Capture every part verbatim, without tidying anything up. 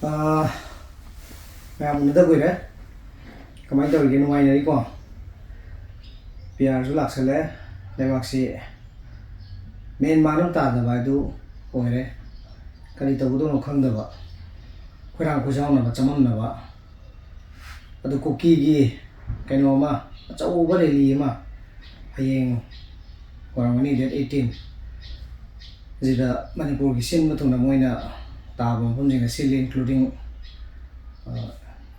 ꯑꯥ, ꯃꯌꯥꯝ ꯎꯅꯗ ꯀꯨꯏꯔꯦ꯫ ꯀꯃꯥꯏꯅ ꯇꯧꯔꯤꯒꯦ? ꯅꯨꯡꯉꯥꯏꯅꯔꯤꯀꯣ? ꯄꯤ ꯑꯥꯔꯁꯨ ꯂꯥꯛꯁꯜꯂꯦ꯫ ꯂꯩꯕꯥꯛꯁꯤ ꯃꯦꯟ ꯃꯥꯟ ꯑꯃ ꯇꯥꯗꯕ ꯍꯥꯏꯗꯨ ꯑꯣꯏꯔꯦ꯫ ꯀꯔꯤ ꯇꯧꯒꯗꯧꯅꯣ ꯈꯪꯗꯕ, ꯈꯣꯏꯔꯥꯡ ꯈꯣꯏꯖꯥꯎꯅꯕ, ꯆꯃꯝꯅꯕ꯫ ꯑꯗꯨ ꯀꯨꯀꯤꯒꯤ ꯀꯩꯅꯣ ꯑꯃ, ꯑꯆꯧꯕ ꯔꯦꯂꯤ ꯑꯃ ꯍꯌꯦꯡ ꯑꯣꯏꯔꯝꯒꯅꯤ, ꯗꯦꯠ ꯑꯩꯠꯇꯤꯟ ꯁꯤꯗ ꯃꯅꯤꯄꯨꯔꯒꯤ ꯁꯤꯟꯕ ꯊꯨꯡꯅ ꯃꯣꯏꯅ ꯇꯥꯕ ꯃꯐꯝꯁꯤꯡꯗ ꯁꯤꯜꯂꯤ, including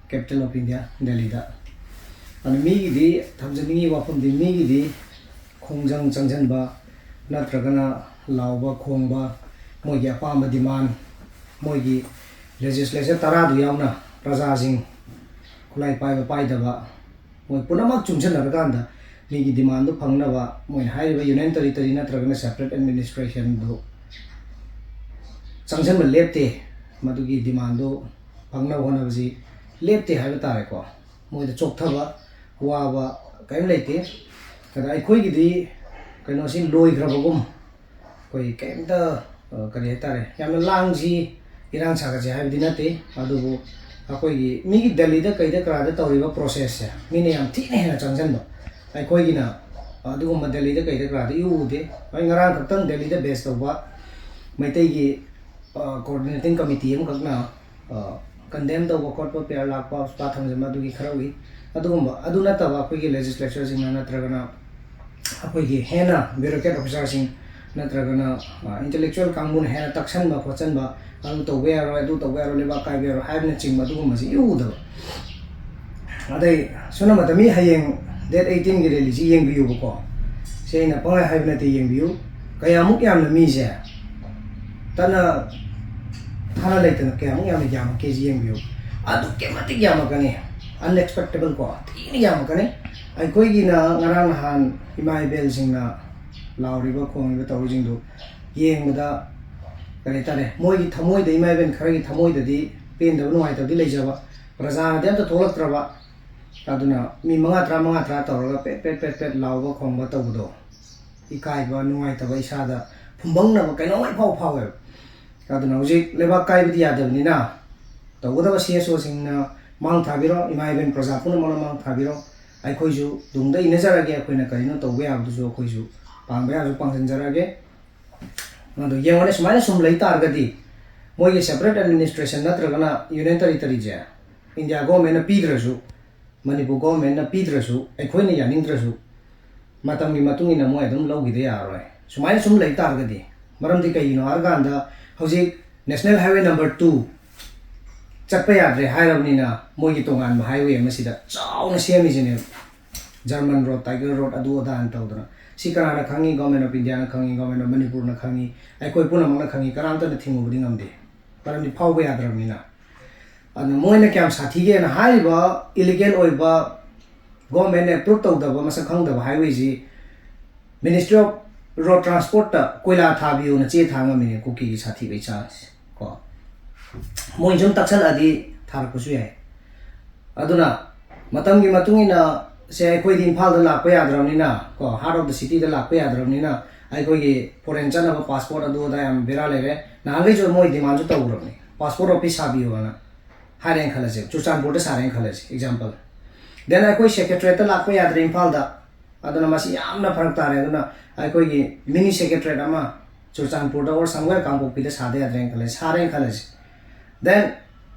capital of India, ꯗꯦꯜꯂꯤꯗ꯫ ꯑꯗꯨ ꯃꯤꯒꯤꯗꯤ ꯊꯝꯖꯅꯤꯡꯉꯤ ꯋꯥꯐꯝꯗꯤ, ꯃꯤꯒꯤꯗꯤ ꯈꯣꯡꯖꯪ ꯆꯪꯁꯤꯟꯕ ꯅꯠꯇ꯭ꯔꯒꯅ ꯂꯥꯎꯕ ꯈꯣꯡꯕ, ꯃꯣꯏꯒꯤ ꯑꯄꯥꯝꯕ ꯗꯤꯃꯥꯟ, ꯃꯣꯏꯒꯤ ꯂꯦꯖꯤꯁꯂꯦꯆꯔ ꯇꯔꯥꯗꯨ ꯌꯥꯎꯅ ꯄ꯭ꯔꯖꯥꯁꯤꯡ, ꯈꯨꯠꯂꯥꯏ ꯄꯥꯏꯕ ꯄꯥꯏꯗꯕ, ꯃꯣꯏ ꯄꯨꯝꯅꯃꯛ ꯆꯨꯡꯁꯤꯟꯅꯔꯀꯥꯟꯗ ꯃꯤꯒꯤ ꯗꯤꯃꯥꯟꯗꯨ ꯐꯪꯅꯕ ꯃꯣꯏꯅ ꯍꯥꯏꯔꯤꯕ ꯌꯨꯅꯤꯌꯟ ꯇꯦꯔꯤꯇꯣꯔꯤ ꯅꯠꯇ꯭ꯔꯒꯅ ꯁꯦꯄꯔꯦꯠ ꯑꯦꯗꯃꯤꯅꯤꯁꯇ꯭ꯔꯦꯁꯟꯗꯨ ꯆꯪꯁꯤꯟꯕ ꯂꯦꯞꯇꯦ꯫ ꯃꯗꯨꯒꯤ ꯗꯤꯃꯥꯟꯗꯨ ꯐꯪꯅꯕ ꯍꯣꯠꯅꯕꯁꯤ ꯂꯦꯞꯇꯦ ꯍꯥꯏꯕ ꯇꯥꯔꯦꯀꯣ꯫ ꯃꯣꯏꯗ ꯆꯣꯛꯊꯕ, ꯋꯥꯕ ꯀꯔꯤꯝ ꯂꯩꯇꯦ꯫ ꯑꯗ ꯑꯩꯈꯣꯏꯒꯤꯗꯤ ꯀꯩꯅꯣꯁꯤ ꯂꯣꯏꯈ꯭ꯔꯕꯒꯨꯝ, ꯑꯩꯈꯣꯏ ꯀꯔꯤꯝꯇ, ꯑ, ꯀꯔꯤ ꯍꯥꯏꯇꯥꯔꯦ, ꯌꯥꯝꯅ ꯂꯥꯡꯁꯤ, ꯏꯔꯥꯡ ꯁꯥꯒꯠꯁꯤ ꯍꯥꯏꯕꯗꯤ ꯅꯠꯇꯦ꯫ ꯑꯗꯨꯕꯨ ꯑꯩꯈꯣꯏꯒꯤ ꯃꯤꯒꯤ ꯗꯦꯜꯂꯤꯗ ꯀꯩꯗ ꯀꯔꯥꯗ ꯇꯧꯔꯤꯕ ꯄ꯭ꯔꯣꯁꯦꯁꯁꯦ ꯃꯤꯅ ꯌꯥꯝ ꯊꯤꯅ ꯍꯦꯟꯅ ꯆꯪꯁꯤꯟꯕ, ꯑꯩꯈꯣꯏꯒꯤꯅ ꯑꯗꯨꯒꯨꯝꯕ ꯗꯦꯜꯂꯤꯗ ꯀꯩꯗ ꯀꯔꯥꯗ ꯏꯎ ꯎꯗꯦ꯫ ꯍꯣꯏ, ꯉꯔꯥꯡ ꯈꯛꯇꯪ ꯗꯦꯜꯂꯤꯗ ꯕꯦꯁ ꯇꯧꯕ ꯃꯩꯇꯩꯒꯤ, ꯑ, ꯀꯣꯑꯣꯔꯗꯤꯅꯦꯇꯤꯡ ꯀꯃꯤꯇꯤ ꯑꯃꯈꯛꯅ, ꯑ, ꯀꯟꯗꯦꯝ ꯇꯧꯕ ꯈꯣꯠꯄ, ꯄꯤ ꯑꯥꯔ ꯂꯥꯛꯄ, ꯍꯣꯁꯄꯤꯇꯥꯜ ꯊꯝꯖꯤꯟꯕ, ꯑꯗꯨꯒꯤ ꯈꯔ ꯎꯏ꯫ ꯑꯗꯨꯒꯨꯝꯕ, ꯑꯗꯨ ꯅꯠꯇꯕ ꯑꯩꯈꯣꯏꯒꯤ ꯂꯦꯖꯤꯁꯂꯦꯆꯔꯁꯤꯡꯅ ꯅꯠꯇ꯭ꯔꯒꯅ ꯑꯩꯈꯣꯏꯒꯤ ꯍꯦꯟꯅ ꯕ꯭ꯌꯨꯔꯣꯀ꯭ꯔꯦꯠ ꯑꯣꯐꯤꯁꯥꯔꯁꯤꯡ ꯅꯠꯇ꯭ꯔꯒꯅ, ꯑ, ꯏꯟꯇꯦꯂꯦꯛꯆꯨꯋꯦꯜ ꯀꯥꯡꯕꯨꯅ ꯍꯦꯟꯅ ꯇꯛꯁꯟꯕ ꯈꯣꯠꯆꯟꯕ, ꯑꯗꯨ ꯇꯧꯕ ꯌꯥꯔꯣꯏ, ꯑꯗꯨ ꯇꯧꯕ ꯌꯥꯔꯣꯏ, ꯂꯩꯕꯥꯛ ꯀꯥꯏꯕ ꯌꯥꯔꯣꯏ ꯍꯥꯏꯕꯅꯆꯤꯡꯕ ꯑꯗꯨꯒꯨꯝꯕꯁꯤ ꯏꯎ ꯎꯗꯕ꯫ ꯑꯗꯩ ꯁꯣꯝ ꯅꯥꯀꯟꯗ ꯃꯤ ꯍꯌꯦꯡ ꯗꯦꯠ ꯑꯩꯠꯇꯤꯟꯒꯤ ꯔꯦꯂꯤꯁꯤ ꯌꯦꯡꯕꯤꯌꯨꯕꯀꯣ꯫ ꯁꯤ ꯑꯩꯅ ꯄꯪꯍꯥꯏ ꯍꯥꯏꯕ ꯅꯠꯇꯦ, ꯌꯦꯡꯕꯤꯌꯨ꯫ ꯀꯌꯥꯃꯨꯛ ꯌꯥꯝꯅ ꯃꯤꯁꯦ ꯇꯠꯅ ꯊꯥꯅ ꯂꯩꯇꯅ ꯀꯌꯥꯃꯨꯛ ꯌꯥꯝꯅ ꯌꯥꯝꯃꯛꯀꯦꯁꯤ ꯌꯦꯡꯕꯤꯌꯨ꯫ ꯑꯗꯨꯛꯀꯤ ꯃꯇꯤꯛ ꯌꯥꯝꯃꯛꯀꯅꯤ, ꯑꯟꯑꯦꯛꯁꯄꯦꯛꯇꯦꯕꯜ ꯀꯣ, ꯊꯤꯅ ꯌꯥꯝꯃꯛꯀꯅꯤ꯫ ꯑꯩꯈꯣꯏꯒꯤꯅ ꯉꯔꯥꯡ ꯅꯍꯥꯟ ꯏꯃꯥ ꯏꯕꯦꯜꯁꯤꯡꯅ ꯂꯥꯎꯔꯤꯕ ꯈꯣꯡꯂꯤꯕ ꯇꯧꯔꯤꯁꯤꯡꯗꯨ ꯌꯦꯡꯕꯗ, ꯀꯔꯤ ꯍꯥꯏꯇꯥꯔꯦ, ꯃꯣꯏꯒꯤ ꯊꯃꯣꯏꯗ, ꯏꯃꯥ ꯏꯕꯦꯜ ꯈꯔꯒꯤ ꯊꯃꯣꯏꯗꯗꯤ ꯄꯦꯟꯗꯕ ꯅꯨꯡꯉꯥꯏꯇꯕꯗꯤ ꯂꯩꯖꯕ, ꯄ꯭ꯔꯖꯥꯅꯗꯤ ꯑꯝꯇ ꯊꯣꯛꯂꯛꯇ꯭ꯔꯕ꯫ ꯑꯗꯨꯅ ꯃꯤ ꯃꯉꯥ ꯇꯔꯥ, ꯃꯉꯥ ꯇꯔꯥ ꯇꯧꯔꯒ ꯄꯦꯠ ꯄꯦꯠ ꯄꯦꯠ ꯄꯦꯠ ꯂꯥꯎꯕ ꯈꯣꯡꯕ ꯇꯧꯕꯗꯣ, ꯏꯀꯥꯏꯕ, ꯅꯨꯡꯉꯥꯏꯇꯕ, ꯏꯁꯥꯗ ꯐꯨꯝꯕꯪꯅꯕ ꯀꯩꯅꯣꯝꯃ ꯏꯐꯥꯎ ꯐꯥꯎꯋꯦꯕ꯫ ꯑꯗꯨꯅ ꯍꯧꯖꯤꯛ ꯂꯩꯕꯥꯛ ꯀꯥꯏꯕꯗꯤ ꯌꯥꯗꯕꯅꯤꯅ, ꯇꯧꯒꯗꯕ ꯁꯤ ꯑꯦꯁ ꯑꯣꯁꯤꯡꯅ ꯃꯥꯡ ꯊꯥꯕꯤꯔꯣ, ꯏꯃꯥ ꯏꯕꯦꯟ ꯄ꯭ꯔꯖꯥ ꯄꯨꯝꯅꯃꯛꯅ ꯃꯥꯡ ꯊꯥꯕꯤꯔꯣ꯫ ꯑꯩꯈꯣꯏꯁꯨ ꯇꯨꯡꯗ ꯏꯟꯅꯖꯔꯒꯦ, ꯑꯩꯈꯣꯏꯅ ꯀꯔꯤꯅꯣ ꯇꯧꯕ ꯌꯥꯕꯗꯨꯁꯨ ꯑꯩꯈꯣꯏꯁꯨ ꯄꯥꯡꯕ ꯌꯥꯕꯁꯨ ꯄꯥꯡꯁꯤꯟꯖꯔꯒꯦ꯫ ꯑꯗꯣ ꯌꯦꯡꯉꯣꯅꯦ, ꯁꯨꯃꯥꯏꯅ ꯁꯨꯝ ꯂꯩ ꯇꯥꯔꯒꯗꯤ ꯃꯣꯏꯒꯤ separate administration ꯅꯠꯇ꯭ꯔꯒꯅ union territoryꯁꯦ India governmentꯅ ꯄꯤꯗ꯭ꯔꯁꯨ, ꯃꯅꯤꯄꯨꯔ governmentꯅ ꯄꯤꯗ꯭ꯔꯁꯨ, ꯑꯩꯈꯣꯏꯅ ꯌꯥꯅꯤꯡꯗ꯭ꯔꯁꯨ ꯃꯇꯝꯒꯤ ꯃꯇꯨꯡ ꯏꯟꯅ ꯃꯣꯏ ꯑꯗꯨꯝ ꯂꯧꯈꯤꯗ ꯌꯥꯔꯔꯣꯏ꯫ ꯁꯨꯃꯥꯏꯅ ꯁꯨꯝ ꯂꯩ ꯇꯥꯔꯒꯗꯤ, ꯃꯔꯝꯗꯤ ꯀꯩꯒꯤꯅꯣ ꯍꯥꯏꯔꯀꯥꯟꯗ ꯍꯧꯖꯤꯛ National Highway number two ꯆꯠꯄ ꯌꯥꯗ꯭ꯔꯦ ꯍꯥꯏꯔꯕꯅꯤꯅ ꯃꯣꯏꯒꯤ ꯇꯣꯉꯥꯟꯕ highway ꯑꯃꯁꯤꯗ ꯆꯥꯎꯅ ꯁꯦꯝꯃꯤꯁꯤꯅꯦꯕ꯫ German road, Tiger road, ꯑꯗꯨ ꯑꯗꯥꯅ ꯇꯧꯗꯅ꯫ ꯁꯤ ꯀꯅꯥꯅ ꯈꯪꯉꯤ? Government of Indiaꯅ ꯈꯪꯉꯤ, Government of ꯃꯅꯤꯄꯨꯔꯅ ꯈꯪꯉꯤ, ꯑꯩꯈꯣꯏ ꯄꯨꯝꯅꯃꯛꯅ ꯈꯪꯉꯤ, ꯀꯅꯥꯝꯇꯅ ꯊꯤꯡꯉꯨꯕꯗꯤ ꯉꯝꯗꯦ, ꯃꯔꯝꯗꯤ ꯐꯥꯎꯕ ꯌꯥꯗ꯭ꯔꯕꯅꯤꯅ꯫ ꯑꯗꯨꯅ ꯃꯣꯏꯅ ꯀꯌꯥꯝ ꯁꯥꯊꯤꯒꯦꯅ, ꯍꯥꯏꯔꯤꯕ illegal ꯑꯣꯏꯕ, governmentꯅ approve ꯇꯧꯗꯕ, ꯃꯁꯛ ꯈꯪꯗꯕ highwayꯁꯤ Ministry of Road Transportꯇ ꯀꯣꯏꯂꯥ ꯊꯥꯕꯤꯌꯨꯅ ꯆꯦ ꯊꯥ ꯉꯝꯃꯤꯅꯦ ꯀꯨꯀꯤꯒꯤ ꯁꯥꯊꯤꯕꯩ ꯆꯥꯡꯁꯦ ꯀꯣ꯫ ꯃꯣꯏ ꯁꯨꯝ ꯇꯛꯁꯜꯂꯛꯑꯗꯤ ꯊꯥꯔꯛꯄꯁꯨ ꯌꯥꯏ꯫ ꯑꯗꯨꯅ ꯃꯇꯝꯒꯤ ꯃꯇꯨꯡ ꯏꯟꯅ ꯁꯦ ꯑꯩꯈꯣꯏꯗꯤ ꯏꯝꯐꯥꯜꯗ ꯂꯥꯛꯄ ꯌꯥꯗ꯭ꯔꯕꯅꯤꯅ ꯀꯣ, heart of the cityꯗ ꯂꯥꯛꯄ ꯌꯥꯗ꯭ꯔꯕꯅꯤꯅ ꯑꯩꯈꯣꯏꯒꯤ foreign ꯆꯠꯅꯕ passport ꯑꯗꯨ ꯑꯗꯥ ꯌꯥꯝ ꯕꯦꯔꯥ ꯂꯩꯔꯦ꯫ ꯅꯍꯥꯟꯈꯩꯁꯨ ꯃꯣꯏ demandꯁꯨ ꯇꯧꯈ꯭ꯔꯕꯅꯤ, passport office ꯁꯥꯕꯤꯌꯣꯅ ꯍꯥꯏꯔꯦꯅ ꯈꯜꯂꯁꯦ, ꯆꯨꯔꯆꯥꯟꯄꯨꯔꯗ ꯁꯥꯔꯦꯅ ꯈꯜꯂꯁꯦ, example꯫ Then ꯑꯩꯈꯣꯏ Secretariatꯇ ꯂꯥꯛꯄ ꯌꯥꯗ꯭ꯔꯦ ꯏꯝꯐꯥꯜꯗ, ꯑꯗꯨꯅ ꯃꯁꯤ ꯌꯥꯝꯅ ꯐꯔꯛ ꯇꯥꯔꯦ꯫ ꯑꯗꯨꯅ ꯑꯩꯈꯣꯏꯒꯤ mini secretariat ꯑꯃ ꯆꯨꯔꯆꯥꯟꯄꯨꯔꯗ or somewhere ꯀꯥꯡꯄꯣꯛꯄꯤꯗ ꯁꯥꯗ ꯌꯥꯗ꯭ꯔꯦꯅ ꯈꯜꯂꯁꯦ, ꯁꯥꯔꯦꯅ ꯈꯜꯂꯁꯦ꯫ Then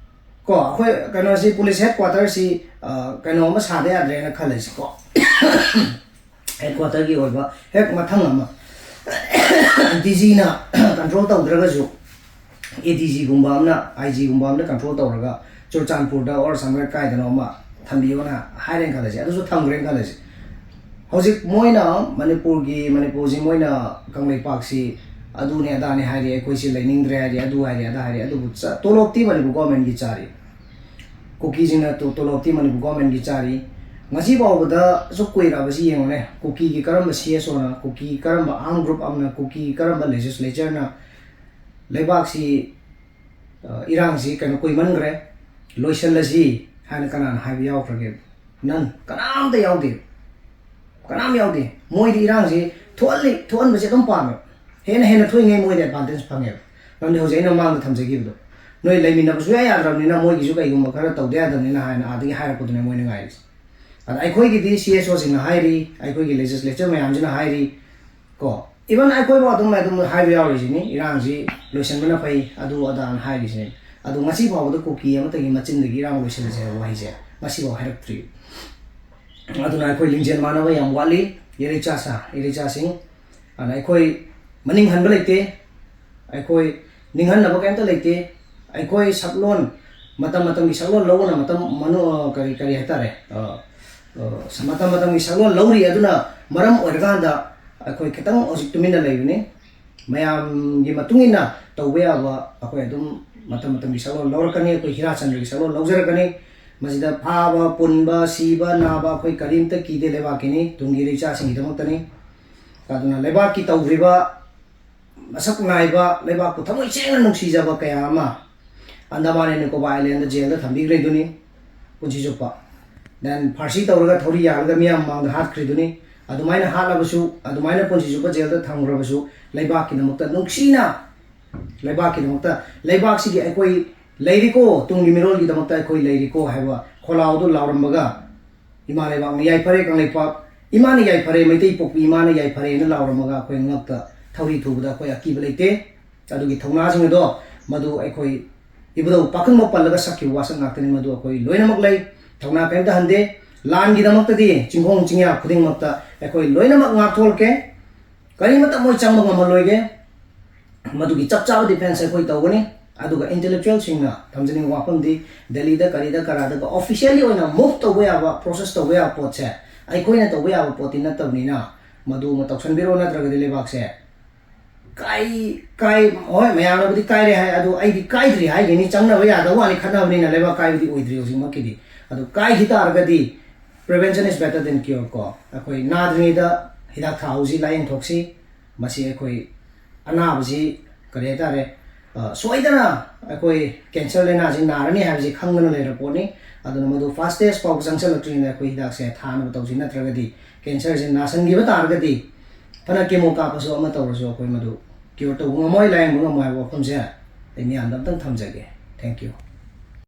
ꯀꯣ, ꯑꯩꯈꯣꯏ ꯀꯩꯅꯣꯁꯤ, police headquarterꯁꯤ, ꯑ, ꯀꯩꯅꯣ ꯑꯃ ꯁꯥꯗ ꯌꯥꯗ꯭ꯔꯦꯅ ꯈꯜꯂꯁꯤꯀꯣ꯫ Headquarterꯒꯤ ꯑꯣꯏꯕ ꯍꯦꯛ ꯃꯊꯪ ꯑꯃ DGꯅ control ꯇꯧꯗ꯭ꯔꯒꯁꯨ ADGꯒꯨꯝꯕ ꯑꯃꯅ, IGꯒꯨꯝꯕ ꯑꯃꯅ control ꯇꯧꯔꯒ ꯆꯨꯔꯆꯥꯟꯄꯨꯔꯗ or somewhere ꯀꯥꯏꯗꯅꯣ ꯑꯃ ꯊꯝꯕꯤꯌꯣꯅ ꯍꯥꯏꯔꯦꯅ ꯈꯜꯂꯁꯤ, ꯑꯗꯨꯁꯨ ꯊꯝꯈ꯭ꯔꯦꯅ ꯈꯜꯂꯁꯤ꯫ ꯍꯧꯖꯤꯛ ꯃꯣꯏꯅ ꯃꯅꯤꯄꯨꯔꯒꯤ, ꯃꯅꯤꯄꯨꯔꯁꯤ ꯃꯣꯏꯅ ꯀꯪꯂꯩꯄꯥꯛꯁꯤ ꯑꯗꯨꯅꯦ ꯑꯗꯥꯅꯦ ꯍꯥꯏꯔꯤ, ꯑꯩꯈꯣꯏꯁꯤ ꯂꯩꯅꯤꯡꯗ꯭ꯔꯦ ꯍꯥꯏꯔꯤ, ꯑꯗꯨ ꯍꯥꯏꯔꯤ ꯑꯗꯥ ꯍꯥꯏꯔꯤ, ꯑꯗꯨꯕꯨ ꯆ-, ꯇꯣꯂꯣꯞꯇꯤ ꯃꯅꯤꯄꯨꯔ governmentꯀꯤ ꯆꯥꯔꯤ꯫ ꯀꯨꯀꯤꯁꯤꯡꯅ ꯇꯣ-, ꯇꯣꯂꯣꯞꯇꯤ ꯃꯅꯤꯄꯨꯔ governmentꯀꯤ ꯆꯥꯔꯤ꯫ ꯉꯁꯤ ꯐꯥꯎꯕꯗ ꯑꯁꯨꯛ ꯀꯨꯏꯔꯛꯑꯕꯁꯤ ꯌꯦꯡꯉꯨꯅꯦ, ꯀꯨꯀꯤꯒꯤ ꯀꯔꯝꯕ CSOꯅ, ꯀꯨꯀꯤ ꯀꯔꯝꯕ armed group ꯑꯃꯅ, ꯀꯨꯀꯤ ꯀꯔꯝꯕ legislatureꯅ ꯂꯩꯕꯥꯛꯁꯤ, ꯑ, ꯏꯔꯥꯡꯁꯤ ꯀꯩꯅꯣ ꯀꯨꯏꯃꯟꯈ꯭ꯔꯦ, ꯂꯣꯏꯁꯤꯜꯂꯁꯤ ꯍꯥꯏꯅ ꯀꯅꯥꯅ ꯍꯥꯏꯕ ꯌꯥꯎꯈ꯭ꯔꯒꯦ? None꯫ ꯀꯅꯥꯝꯇ ꯌꯥꯎꯗꯦ, ꯀꯅꯥꯝ ꯌꯥꯎꯗꯦ꯫ ꯃꯣꯏꯗꯤ ꯏꯔꯥꯡꯁꯤ ꯊꯣꯛꯍꯜꯂꯤ, ꯊꯣꯛꯍꯟꯕꯁꯦ ꯑꯗꯨꯝ ꯄꯥꯝꯃꯦ, ꯍꯦꯟꯅ ꯍꯦꯟꯅ ꯊꯣꯛꯏꯉꯩ ꯃꯣꯏꯗ advantage ꯐꯪꯉꯦꯕ꯫ ꯃꯔꯝꯗꯤ ꯍꯧꯖꯤꯛ ꯑꯩꯅ ꯃꯃꯥꯡꯗ ꯊꯝꯖꯈꯤꯕꯗꯣ, ꯅꯣꯏ ꯂꯩꯃꯤꯟꯅꯕꯁꯨ ꯌꯥ ꯌꯥꯗ꯭ꯔꯕꯅꯤꯅ ꯃꯣꯏꯒꯤꯁꯨ ꯀꯩꯒꯨꯝꯕ ꯈꯔ ꯇꯧꯗ ꯌꯥꯗꯕꯅꯤꯅ ꯍꯥꯏꯅ ꯑꯥꯗꯒꯤ ꯍꯥꯏꯔꯛꯄꯗꯨꯅꯦ ꯃꯣꯏꯅ ꯉꯥꯏꯔꯤꯁꯦ꯫ ꯑꯗ ꯑꯩꯈꯣꯏꯒꯤꯗꯤ ꯁꯤ ꯑꯦꯁ ꯑꯣꯁꯤꯡꯅ ꯍꯥꯏꯔꯤ, ꯑꯩꯈꯣꯏꯒꯤ ꯂꯦꯖꯤꯁꯂꯦꯆꯔ ꯃꯌꯥꯝꯁꯤꯅ ꯍꯥꯏꯔꯤ ꯀꯣ, ꯏꯚꯟ ꯑꯩꯈꯣꯏꯕꯨ ꯑꯗꯨꯝ ꯑꯗꯨꯝ ꯍꯥꯏꯕ ꯌꯥꯎꯔꯤꯁꯤꯅꯤ, ꯏꯔꯥꯡꯁꯤ ꯂꯣꯏꯁꯤꯟꯕꯅ ꯐꯩ, ꯑꯗꯨ ꯑꯗꯥꯅ ꯍꯥꯏꯔꯤꯁꯤꯅꯤ꯫ ꯑꯗꯨ ꯉꯁꯤ ꯐꯥꯎꯕꯗ ꯀꯨꯀꯤ ꯑꯃꯠꯇꯒꯤ ꯃꯆꯤꯟꯗꯒꯤ ꯏꯔꯥꯡ ꯂꯣꯏꯁꯤꯜꯂꯁꯦ ꯍꯥꯏꯕ ꯋꯥꯍꯩꯁꯦ ꯉꯁꯤꯐꯥꯎ ꯍꯥꯏꯔꯛꯇ꯭ꯔꯤ꯫ ꯑꯗꯨꯅ ꯑꯩꯈꯣꯏ ꯂꯤꯡꯖꯦꯜ ꯃꯥꯟꯅꯕ ꯌꯥꯝ ꯋꯥꯠꯂꯤ꯫ ꯏꯔꯩꯆꯥ ꯁꯥ ꯏꯔꯩꯆꯥꯁꯤꯡ, ꯑꯗꯨꯅ ꯑꯩꯈꯣꯏ ꯃꯅꯤꯡ ꯍꯟꯕ ꯂꯩꯇꯦ, ꯑꯩꯈꯣꯏ ꯅꯤꯡꯍꯟꯅꯕ ꯀꯩꯝꯇ ꯂꯩꯇꯦ꯫ ꯑꯩꯈꯣꯏ ꯁꯛꯂꯣꯟ, ꯃꯇꯝ ꯃꯇꯝꯒꯤ ꯁꯛꯂꯣꯟ ꯂꯧꯕꯅ ꯃꯇꯝ ꯃꯅꯨ-, ꯀꯔꯤ, ꯀꯔꯤ ꯍꯥꯏꯇꯥꯔꯦ, ꯑ, ꯑ, ꯃꯇꯝ ꯃꯇꯝꯒꯤ ꯁꯛꯂꯣꯟ ꯂꯧꯔꯤ꯫ ꯑꯗꯨꯅ ꯃꯔꯝ ꯑꯣꯏꯔꯀꯥꯟꯗ ꯑꯩꯈꯣꯏ ꯈꯤꯇꯪ ꯍꯧꯖꯤꯛ ꯇꯨꯃꯤꯟꯅ ꯂꯩꯕꯅꯤ꯫ ꯃꯌꯥꯝꯒꯤ ꯃꯇꯨꯡ ꯏꯟꯅ ꯇꯧꯕ ꯌꯥꯕ ꯑꯩꯈꯣꯏ ꯑꯗꯨꯝ ꯃꯇꯝ ꯃꯇꯝꯒꯤ ꯁꯛꯂꯣꯟ ꯂꯧꯔꯛꯀꯅꯤ꯫ ꯑꯩꯈꯣꯏ ꯍꯤꯔꯥꯆꯟꯗ꯭ꯔꯒꯤ ꯁꯛꯂꯣꯟ ꯂꯧꯖꯔꯛꯀꯅꯤ꯫ ꯃꯁꯤꯗ ꯐꯥꯕ, ꯄꯨꯟꯕ, ꯁꯤꯕ, ꯅꯥꯕ ꯑꯩꯈꯣꯏ ꯀꯔꯤꯝꯇ ꯀꯤꯗꯦ, ꯂꯩꯕꯥꯛꯀꯤꯅꯤ, ꯇꯨꯡꯒꯤ ꯏꯔꯩꯆꯥꯁꯤꯡꯒꯤꯗꯃꯛꯇꯅꯤ꯫ ꯑꯗꯨꯅ ꯂꯩꯕꯥꯛꯀꯤ ꯇꯧꯈ꯭ꯔꯤꯕ ꯃꯁꯛ ꯅꯥꯏꯕ, ꯂꯩꯕꯥꯛꯄꯨ ꯊꯃꯣꯏ ꯁꯦꯡꯅ ꯅꯨꯡꯁꯤꯖꯕ ꯀꯌꯥ ꯑꯃ ꯑꯟꯗꯃꯥꯟ ꯑꯦꯟ ꯅꯤꯀꯣꯕꯥꯔ ꯑꯥꯏꯂꯦꯟꯗ ꯖꯦꯜꯗ ꯊꯝꯕꯤꯈ꯭ꯔꯤꯗꯨꯅꯤ ꯄꯨꯟꯁꯤ ꯆꯨꯞꯄ꯫ Then ꯐꯥꯔꯁꯤ ꯇꯧꯔꯒ ꯊꯧꯔꯤ ꯌꯥꯜꯂꯒ ꯃꯤꯌꯥꯝ ꯃꯃꯥꯡꯗ ꯍꯥꯠꯈ꯭ꯔꯤꯗꯨꯅꯤ꯫ ꯑꯗꯨꯃꯥꯏꯅ ꯍꯥꯠꯂꯕꯁꯨ, ꯑꯗꯨꯃꯥꯏꯅ ꯄꯨꯟꯁꯤ ꯆꯨꯞꯄ ꯖꯦꯜꯗ ꯊꯝꯈ꯭ꯔꯕꯁꯨ, ꯂꯩꯕꯥꯛꯀꯤꯗꯃꯛꯇ ꯅꯨꯡꯁꯤꯅ, ꯂꯩꯕꯥꯛꯀꯤꯗꯃꯛꯇ, ꯂꯩꯕꯥꯛꯁꯤꯒꯤ ꯑꯩꯈꯣꯏ ꯂꯩꯔꯤꯀꯣ, ꯇꯨꯡꯒꯤ ꯃꯤꯔꯣꯜꯒꯤꯗꯃꯛꯇ ꯑꯩꯈꯣꯏ ꯂꯩꯔꯤꯀꯣ ꯍꯥꯏꯕ ꯈꯣꯜꯂꯥꯎꯗꯨ ꯂꯥꯎꯔꯝꯕꯒ, ꯏꯃꯥ ꯂꯩꯕꯥꯛꯅ ꯌꯥꯏꯐꯔꯦ, ꯀꯪꯂꯩꯄꯥꯛ ꯏꯃꯥꯅ ꯌꯥꯏꯐꯔꯦ, ꯃꯩꯇꯩ ꯄꯣꯛꯄꯤ ꯏꯃꯥꯅ ꯌꯥꯏꯐꯔꯦꯅ ꯂꯥꯎꯔꯝꯃꯒ ꯑꯩꯈꯣꯏ ꯉꯛꯇ ꯊꯧꯔꯤ ꯊꯨꯕꯗ ꯑꯩꯈꯣꯏ ꯑꯀꯤꯕ ꯂꯩꯇꯦ꯫ ꯑꯗꯨꯒꯤ ꯊꯧꯅꯥꯁꯤꯡ ꯑꯗꯣ ꯃꯗꯨ ꯑꯩꯈꯣꯏ ꯏꯕꯨꯙꯧ ꯄꯥꯈꯪꯕ ꯄꯜꯂꯒ ꯁꯛꯈꯤꯕ ꯋꯥꯁꯛ ꯉꯥꯛꯇꯅꯤ, ꯃꯗꯨ ꯑꯩꯈꯣꯏ ꯂꯣꯏꯅꯃꯛ ꯂꯩ꯫ ꯊꯧꯅꯥ ꯀꯔꯤꯝꯇ ꯍꯟꯗꯦ꯫ ꯂꯥꯟꯒꯤꯗꯃꯛꯇꯗꯤ ꯆꯤꯡꯈꯣꯡ ꯆꯤꯡꯌꯥ ꯈꯨꯗꯤꯡꯃꯛꯇ ꯑꯩꯈꯣꯏ ꯂꯣꯏꯅꯃꯛ ꯉꯥꯛꯊꯣꯛꯂꯛꯀꯦ꯫ ꯀꯔꯤꯃꯇ ꯃꯣꯏ ꯆꯪꯕ ꯉꯝꯍꯜꯂꯣꯏꯒꯦ꯫ ꯃꯗꯨꯒꯤ ꯆꯞ ꯆꯥꯕ ꯗꯤꯐꯦꯟꯁ ꯑꯩꯈꯣꯏ ꯇꯧꯒꯅꯤ꯫ ꯑꯗꯨꯒ ꯏꯟꯇꯦꯂꯦꯛꯆꯨꯋꯦꯜꯁꯤꯡꯅ ꯊꯝꯖꯅꯤꯡꯕ ꯋꯥꯐꯝꯗꯤ, ꯗꯦꯜꯂꯤꯗ ꯀꯔꯤꯗ ꯀꯔꯥꯗꯒ ꯑꯣꯐꯤꯁꯤꯌꯦꯜꯂꯤ ꯑꯣꯏꯅ ꯃꯨꯚ ꯇꯧꯕ ꯌꯥꯕ, ꯄ꯭ꯔꯣꯁꯦꯁ ꯇꯧꯕ ꯌꯥꯕ ꯄꯣꯠꯁꯦ ꯑꯩꯈꯣꯏꯅ ꯇꯧꯕ ꯌꯥꯕ ꯄꯣꯠꯇꯤ ꯅꯠꯇꯕꯅꯤꯅ, ꯃꯗꯨ ꯑꯃ ꯇꯧꯁꯟꯕꯤꯔꯣ, ꯅꯠꯇ꯭ꯔꯒꯗꯤ ꯂꯩꯕꯥꯛꯁꯦ ꯀꯥꯏ-, ꯀꯥꯏ-, ꯍꯣꯏ, ꯃꯌꯥꯝꯅꯕꯨꯗꯤ ꯀꯥꯏꯔꯦ ꯍꯥꯏ, ꯑꯗꯨ ꯑꯩꯗꯤ ꯀꯥꯏꯗ꯭ꯔꯤ ꯍꯥꯏꯒꯅꯤ꯫ ꯆꯪꯅꯕ ꯌꯥꯗꯕ ꯋꯥꯅꯤ, ꯈꯠꯅꯕꯅꯤꯅ ꯂꯩꯕꯥꯛ ꯀꯥꯏꯕꯗꯤ ꯑꯣꯏꯗ꯭ꯔꯤ ꯍꯧꯖꯤꯛꯃꯛꯀꯤꯗꯤ꯫ ꯑꯗꯨ ꯀꯥꯏꯈꯤ ꯇꯥꯔꯒꯗꯤ, prevention is better than cure ꯀꯣ, ꯑꯩꯈꯣꯏ ꯅꯥꯗ꯭ꯔꯤꯉꯩꯗ ꯍꯤꯗꯥꯛ ꯊꯥꯍꯧꯁꯤ, ꯂꯥꯏꯌꯦꯡ ꯊꯣꯛꯁꯤ꯫ ꯃꯁꯤ ꯑꯩꯈꯣꯏ ꯑꯅꯥꯕꯁꯤ ꯀꯔꯤ ꯍꯥꯏꯇꯥꯔꯦ, ꯑ, ꯁꯣꯏꯗꯅ ꯑꯩꯈꯣꯏ ꯀꯦꯟꯁꯔ ꯂꯥꯏꯅꯥꯁꯤ ꯅꯥꯔꯅꯤ ꯍꯥꯏꯕꯁꯤ ꯈꯪꯗꯅ ꯂꯩꯔꯕ ꯄꯣꯠꯅꯤ꯫ ꯑꯗꯨꯅ ꯃꯗꯨ ꯐꯥꯁ ꯁ꯭ꯇꯦꯖ ꯐꯥꯎꯕ ꯆꯪꯁꯤꯜꯂꯛꯇ꯭ꯔꯤꯉꯩꯗ ꯑꯩꯈꯣꯏ ꯍꯤꯗꯥꯛꯁꯦ ꯊꯥꯅꯕ ꯇꯧꯁꯤ, ꯅꯠꯇ꯭ꯔꯒꯗꯤ ꯀꯦꯟꯁꯔꯁꯤ ꯅꯥꯁꯟꯈꯤꯕ ꯇꯥꯔꯒꯗꯤ ꯐꯅ ꯀꯦꯃꯣ ꯀꯥꯞꯄꯁꯨ ꯑꯃ ꯇꯧꯔꯁꯨ ꯑꯩꯈꯣꯏ ꯃꯗꯨ ꯀ꯭ꯌꯣꯔ ꯇꯧꯕ ꯉꯝꯃꯣꯏ, ꯂꯥꯏꯌꯦꯡꯕ ꯉꯝꯃꯣꯏ ꯍꯥꯏꯕ ꯋꯥꯐꯝꯁꯦ ꯑꯩ ꯃꯤꯌꯥꯝꯗ ꯑꯝꯇꯪ ꯊꯝꯖꯒꯦ꯫ Thank you.